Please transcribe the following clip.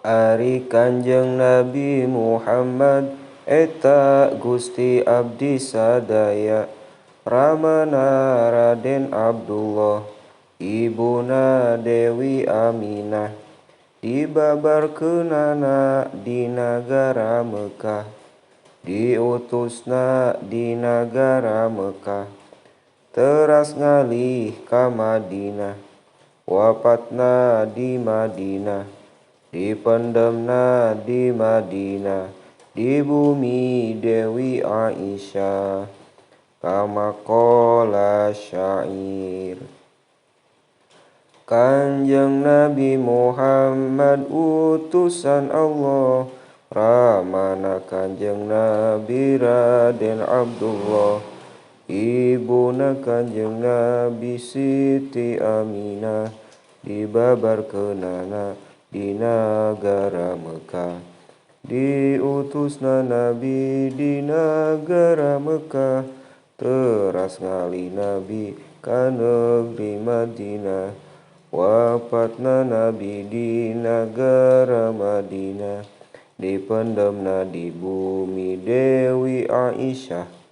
Ari Kanjeng Nabi Muhammad eta Gusti abdi sadaya. Ramana Raden Abdullah, ibuna Dewi Aminah, dibabarkeunana di nagara Mekah, diutusna di nagara Mekah, teras ngalih ka Madinah, wafatna di Madinah, dipendemna di Madinah, di bumi Dewi Aisyah. Kama qala syair. Kanjeng Nabi Muhammad utusan Allah, ramana Kanjeng Nabi Raden Abdullah, ibuna Kanjeng Nabi Siti Aminah, dibabarkeunana di nagara Mekah, diutusna Nabi di nagara Mekah, teras ngalih Nabi ka negeri Madinah, wafatna Nabi di nagara Madinah, dipendemna di bumi Dewi Aisyah.